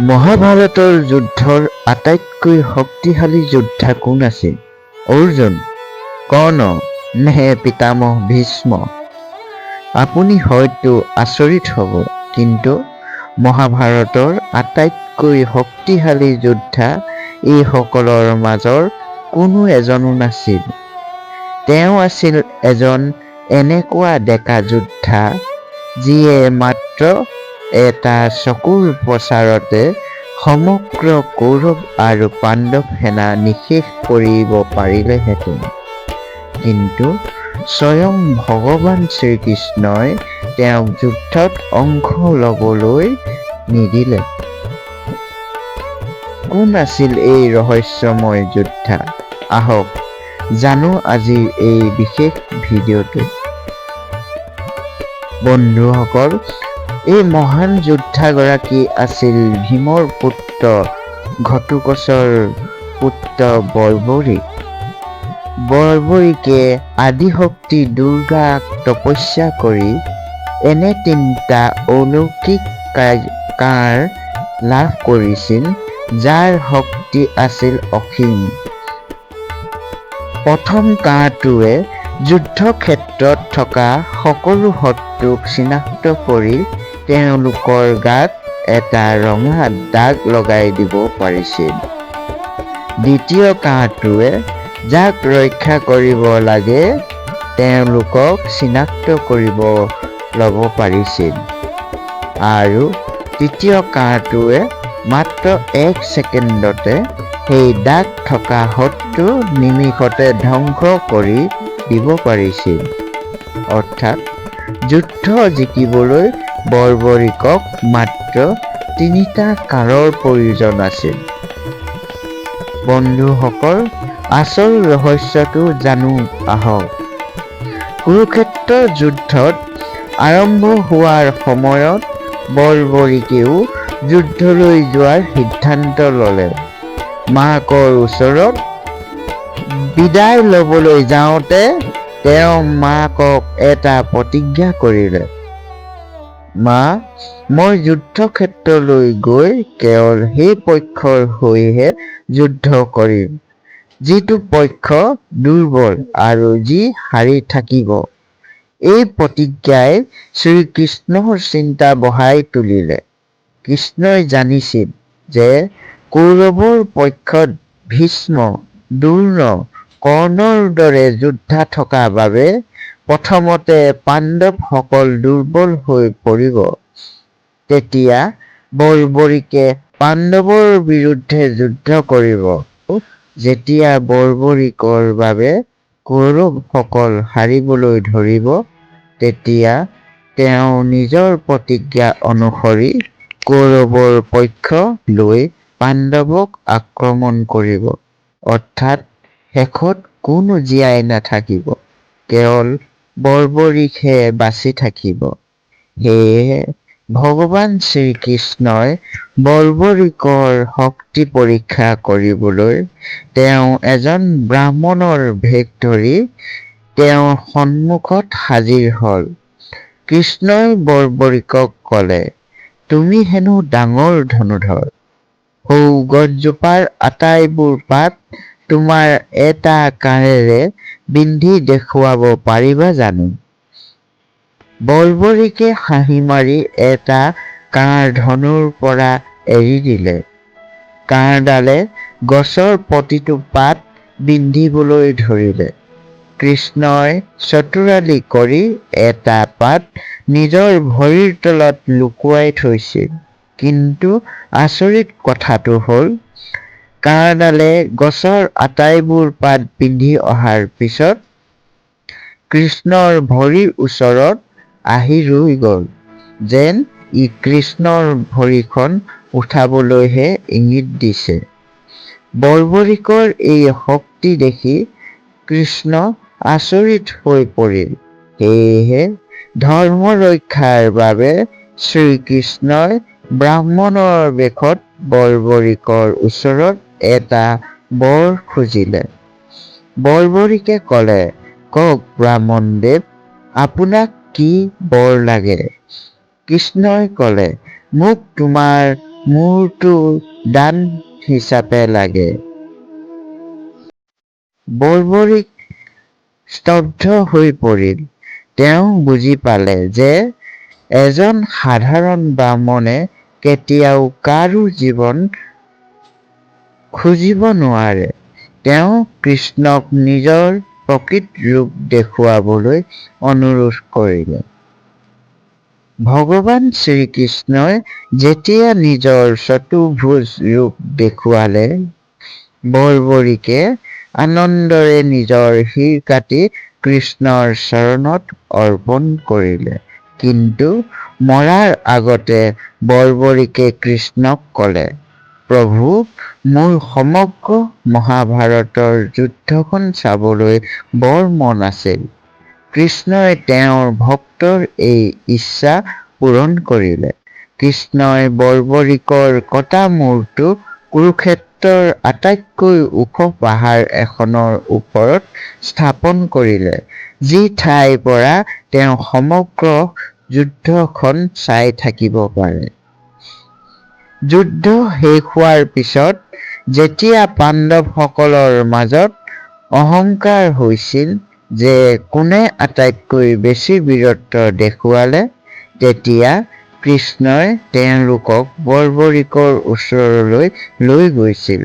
মহাভাৰতৰ যুদ্ধৰ আটাইতকৈ শক্তিশালী যোদ্ধা কোন আছিল? অৰ্জুন, কৰ্ণ নে পিতামহ ভীষ্ম? আপুনি হয়তো আচৰিত হ'ব, কিন্তু মহাভাৰতৰ আটাইতকৈ শক্তিশালী যোদ্ধা এইসকলৰ মাজৰ কোনো এজনো নাছিল। তেওঁ আছিল এজন এনেকুৱা ডেকা যোদ্ধা, যিয়ে মাত্ৰ এটা চকুৰ পচাৰতে সমগ্ৰ কৌৰৱ আৰু পাণ্ডৱ সেনা নিঃশেষ কৰিব পাৰিলেহেঁতেন। কিন্তু স্বয়ং ভগৱান শ্ৰীকৃষ্ণই তেওঁক যুদ্ধত অংশ ল'বলৈ নিদিলে। কোন আছিল এই ৰহস্যময় যোদ্ধা? আহক জানো আজিৰ এই বিশেষ ভিডিঅ'টোত। বন্ধুসকল, এই মহান যোদ্ধাগৰাকী আছিল ভীমৰ পুত্ৰ ঘটোৎকচৰ পুত্ৰ বৰ্বৰীক। বৰ্বৰীকে আদিশক্তি দুৰ্গাক তপস্যা কৰি এনে তিনিটা অলৌকিক কাঁড় লাভ কৰিছিল, যাৰ শক্তি আছিল অসীম। প্ৰথম কাঁড়টোৱে যুদ্ধক্ষেত্ৰত থকা সকলো শত্ৰুক চিনাক্ত কৰি তেওঁলোকৰ গাত এটা ৰঙা দাগ লগাই দিব পাৰিছিল। দ্বিতীয় কাঁড়টোৱে যাক ৰক্ষা কৰিব লাগে তেওঁলোকক চিনাক্ত কৰিব ল'ব পাৰিছিল। আৰু তৃতীয় কাঁড়টোৱে মাত্ৰ এক ছেকেণ্ডতে সেই দাগ থকা শত্ৰু নিমিষতে ধ্বংস কৰি দিব পাৰিছিল। অৰ্থাৎ যুদ্ধ জিকিবলৈ বৰ্বৰীকক মাত্ৰ তিনিটা কাঁড়ৰ প্ৰয়োজন আছিল। বন্ধুসকল, আচল ৰহস্যটো জানো আহক। কুৰুক্ষেত্ৰ যুদ্ধত আৰম্ভ হোৱাৰ সময়ত বৰ্বৰীকেও যুদ্ধলৈ যোৱাৰ সিদ্ধান্ত ল'লে। মাকৰ ওচৰত বিদায় ল'বলৈ যাওঁতে তেওঁ মাকক এটা প্ৰতিজ্ঞা কৰিলে, মা, মই যুদ্ধক্ষেত্ৰলৈ গৈ কেৱল সেই পক্ষৰ হৈহে যুদ্ধ কৰিম, যিটো পক্ষ দুৰ্বল আৰু যি হাৰি থাকিব। এই প্ৰতিজ্ঞাই শ্ৰীকৃষ্ণৰ চিন্তা বঢ়াই তুলিলে। কৃষ্ণই জানিছিল যে কৌৰৱৰ পক্ষত ভীষ্ম, দ্ৰোণ, কৰ্ণৰ দৰে যোদ্ধা থকা বাবে প্ৰথমতে পাণ্ডৱসকল দুৰ্বল হৈ পৰিব। তেতিয়া বৰ্বৰীকে পাণ্ডৱৰ বিৰুদ্ধে যুদ্ধ কৰিব। যেতিয়া বৰ্বৰীকৰ বাবে কৌৰৱসকল হাৰিবলৈ ধৰিব, তেতিয়া তেওঁ নিজৰ প্ৰতিজ্ঞা অনুসৰি কৌৰৱৰ পক্ষ লৈ পাণ্ডৱক আক্ৰমণ কৰিব। অৰ্থাৎ শেষত কোনো জীয়াই নাথাকিব, কেৱল বৰ্বৰীকহে বাচি থাকিব। সেয়েহে ভগৱান শ্ৰীকৃষ্ণই বৰ্বৰীকৰ শক্তি পৰীক্ষা কৰিবলৈ তেওঁ এজন ব্ৰাহ্মণৰ ভেশ ধৰি তেওঁৰ সন্মুখত হাজিৰ হ'ল। কৃষ্ণই বৰ্বৰীকক ক'লে, তুমি হেনো ডাঙৰ ধনুৰ্ধৰ। সৌ গছজোপাৰ আটাইবোৰ পাত তোমাৰ এটা কাঁড়েৰে বিন্ধি দেখুৱাব পাৰিবা জানো? বৰ্বৰীকে হাঁহি মাৰি এটা কাঁড় ধনুৰ পৰা এৰি দিলে। কাঁড়ডালে গছৰ প্ৰতিটো পাত বিন্ধিবলৈ ধৰিলে। কৃষ্ণই চতুৰালি কৰি এটা পাত নিজৰ ভৰিৰ তলত লুকুৱাই থৈছিল। কিন্তু আচৰিত কথাটো হ'ল, কাঁড়ডালে গছৰ আটাইবোৰ পাত বিন্ধি অহাৰ পিছত কৃষ্ণৰ ভৰিৰ ওচৰত আহি ৰৈ গ'ল, যেন ই কৃষ্ণৰ ভৰিখন উঠাবলৈহে ইংগিত দিছে। বৰ্বৰীকৰ এই শক্তি দেখি কৃষ্ণ আচৰিত হৈ পৰিল। সেয়েহে ধৰ্ম ৰক্ষাৰ বাবে শ্ৰীকৃষ্ণই ব্ৰাহ্মণৰ বেশত বৰ্বৰীকৰ ওচৰত এটা বৰ খুজিলে। বৰ্বৰীকে ক'লে, কওক ব্ৰাহ্মণদেৱ, আপোনাক কি বৰ লাগে? কৃষ্ণই ক'লে, মোক তোমাৰ মূৰটো দান হিচাপে লাগে। বৰ্বৰীক স্তব্ধ হৈ পৰিল। তেওঁ বুজি পালে যে এজন সাধাৰণ ব্ৰাহ্মণে কেতিয়াও কাৰো জীৱন খুজিব নোৱাৰে। তেওঁ কৃষ্ণক নিজৰ প্ৰকৃত ৰূপ দেখুৱাবলৈ অনুৰোধ কৰিলে। ভগৱান শ্ৰীকৃষ্ণই যেতিয়া নিজৰ চতুৰ্ভুজ ৰূপ দেখুৱালে, বৰ্বৰীকে আনন্দৰে নিজৰ শিৰ কাটি কৃষ্ণৰ চৰণত অৰ্পণ কৰিলে। কিন্তু মৰাৰ আগতে বৰ্বৰীকে কৃষ্ণক ক'লে, "প্ৰভু, মোৰ সমগ্ৰ মহাভাৰতৰ যুদ্ধখন চাবলৈ বৰ মন আছিল।" কৃষ্ণই তেওঁৰ ভক্তৰ এই ইচ্ছা পূৰণ কৰিলে। কৃষ্ণই বৰ্বৰীকৰ কটা মূৰটো কুৰুক্ষেত্ৰৰ আটাইতকৈ ওখ পাহাৰ এখনৰ ওপৰত স্থাপন কৰিলে, যি ঠাইৰ পৰা তেওঁ সমগ্ৰ যুদ্ধখন চাই থাকিব পাৰে। যুদ্ধ শেষ হোৱাৰ পিছত যেতিয়া পাণ্ডৱসকলৰ মাজত অহংকাৰ হৈছিল যে কোনে আটাইতকৈ বেছি বীৰত্ব দেখুৱালে, তেতিয়া কৃষ্ণই তেওঁলোকক বৰ্বৰীকৰ ওচৰলৈ লৈ গৈছিল।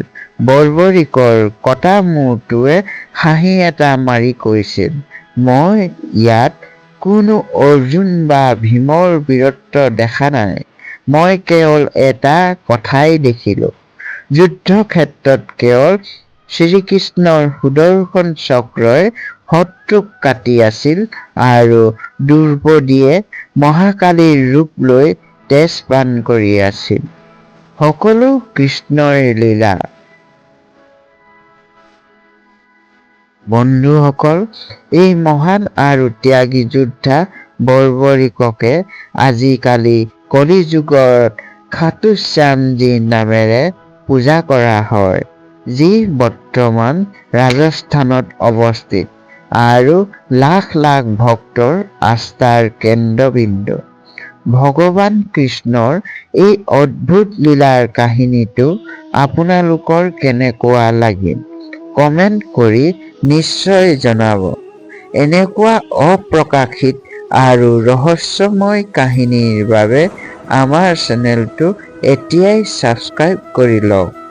বৰ্বৰীকৰ কটা মূৰটোৱে হাঁহি এটা মাৰি কৈছিল, "মই ইয়াত কোনো অৰ্জুন বা ভীমৰ বীৰত্ব দেখা নাই। মই কেৱল এটা কথাই দেখিলোঁ, যুদ্ধক্ষেত্ৰত কেৱল শ্ৰীকৃষ্ণৰ সুদৰ্শন চক্ৰই শত্ৰুক কাটি আছিল আৰু দ্ৰৌপদীয়ে মহাকালীৰ ৰূপ লৈ তেজ পান কৰি আছিল। সকলো কৃষ্ণৰ লীলা।" বন্ধুসকল, এই মহান আৰু ত্যাগী যোদ্ধা বৰ্বৰীককে আজিকালি কলিযুগত খাটু শ্যামজী নামেৰে পূজা কৰা হয়, যি বৰ্তমান ৰাজস্থানত অৱস্থিত আৰু লাখ লাখ ভক্তৰ আস্থাৰ কেন্দ্ৰবিন্দু। ভগৱান কৃষ্ণৰ এই অদ্ভুত লীলাৰ কাহিনীটো আপোনালোকৰ কেনেকুৱা লাগিল, কমেণ্ট কৰি নিশ্চয় জনাব। এনেকুৱা অপ্ৰকাশিত আৰু ৰহস্যময় কাহিনীৰ বাবে আমাৰ চেনেলটো এতিয়াই ছাবস্ক্ৰাইব কৰি লওক।